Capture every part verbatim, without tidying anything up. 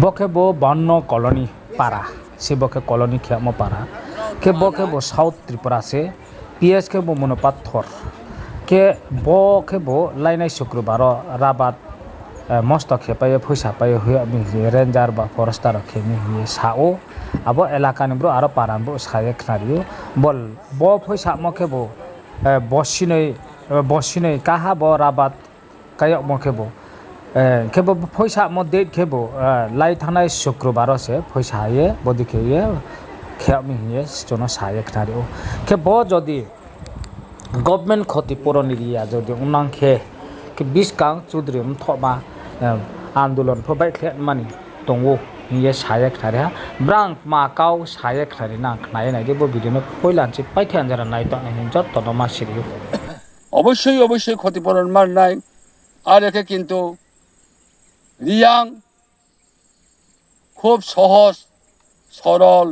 Bo khe bo Banno colony para, se bo khe colony khemo para. Khe bo khe bo South Tripura se, P S khe bo Monopathor. Khe bo khe bo lainai Sukrubar o rabat, eh, mosto khe pai ye, phoisa pai ye, hoi mi hing ye ranger ba forester rao khe mi hing ye sa ou. Abo elaka ni brouh aro para ni brouh sa ye khnari ou. Bo, bo phoisamo khe bo, eh, bosinoi, eh, bosinoi kaha bo rabat kayagmo khe bo, eh, khe bo phoisamo date khe bo, eh, lai thanngnai Sukrubar o se phoisa ye, bodei khe ye, khe mi hing ye, chung no sa ye khnari ou. Khe bo jodi government khoti puron ri ya jodi ongnang khe, khe buskang chudri mthohma, eh, andolon pho baihkhleh mani tong ou hing ye sa ye khnari ha. Brang ma kau sa ye khnari nang khna ye nai di bo video no poila nchi paithe anjara nai tong nai hing joto no ma siri ou. অবশ্যই, অবশ্যই ক্ষতিপূরণ মার নাই। আর একে কিন্তু রিয়াং খুব সহজ, সরল,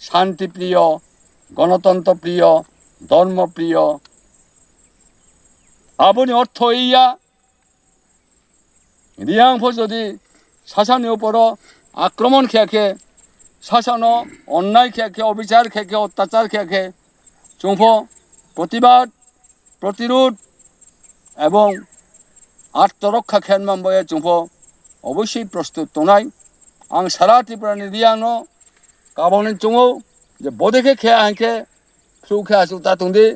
শান্তিপ্রিয়, গণতন্ত্রপ্রিয়, ধর্মপ্রিয়। আবুনি অর্থ ইয়া, রিয়াং pho jodi sasani উপর আক্রমণ khe khe, sasano অন্যায় khe khe, অবিচার khe khe, অত্যাচার khe khe, chung pho প্রতিবাদ, প্রতিরোধ এবং আত্মরক্ষা khe manbai ye chung pho অবশ্যই প্রস্তুত tongnai. Ang সারা ত্রিপুরা ni Reang no kabang ni chung ou je bodei khe khe ang khe phruh khe achouh ta tong di,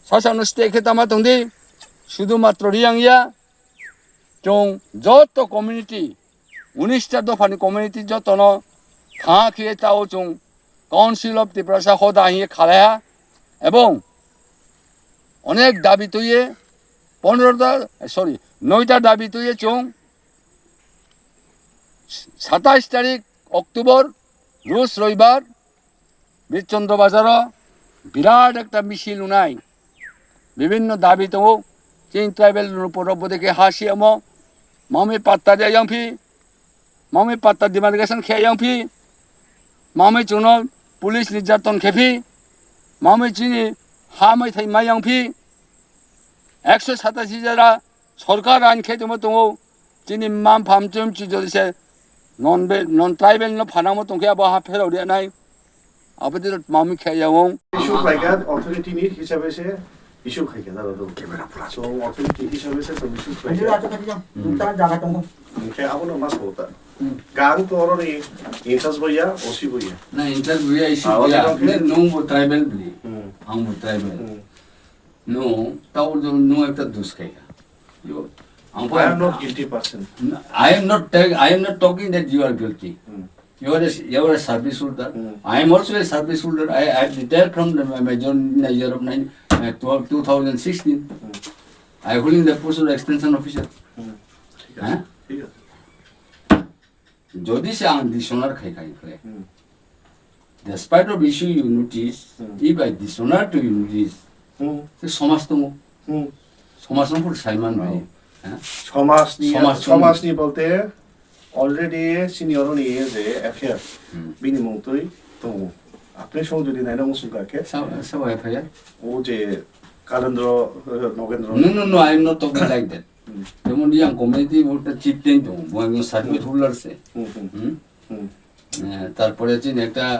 sasano stay khe tama tong di, শুধুমাত্র Reang ya, chung joto community, উনিশটা দফা ni community joto no kha khe ye ta ou chung Council of Tiprasa hoda hing ye khalai ha, এবং অনেক দাবি tui ye, পনেরোটা, sorry, নয়টা দাবি tui ye chung সাতাইশ তারিখ অক্টোবর, রোজ রবিবার, বীরচন্দ্র বাজার o বিরাট একটা মিছিল ong nai. বিভিন্ন দাবি tong ou, chini tribal ni উপর o bodei khe ha si yamo, mami patta de yangphi, mami patta demarcation khe yangphi, mami chung no police নির্যাতন khe phi, mami chini ha maithai mai yangphi, একশো সাতাশি jara সরকার আইন khe tongmo tong ou, chini mma-mpha mchu mchu jodi se non tribal no phanangmo tong khe abo ha pherao ri nai, abo dei mami khe ya ong. Issue khlaikha, authority ni হিসাবে se issue khlaikha, jaro do. So, authority হিসাবে se chung issue khlaikha. Hing khe abo no ma sao ta. Khe ang to aro ni in-charge bo ya, O C bo ya. Na, in-charge bo ya, issue bo ya. Nung bo tribal bli, ang bo tribal. No, tao nung ekta দুষ khaikha. I am not guilty person. I am not, I am not talking that you are guilty. You are a, you are a service holder. I am also a service holder. I, I retired from the Major in the year of nine, uh, twelve, two thousand sixteen. I holding the post of extension officer. ঠিক আছে, ঠিক আছে। Jodi se ang dishonor khai khai khle, despite of issue you notice, if I dishonor to you notice, te somaj tong ou. Somaj tong phuh saiman bai. Somaj ni, somaj ni bolte already senior ni je F I R, bini mung tui tong ou. Apni song jodi naina muchung kha khe. Sao F I R? O je Kalendro, Nogendro. No, no, no, I am not talking like that. যেমন young community bo একটা chieftain tong, bo একজন service holder se. তারপরে chini একটা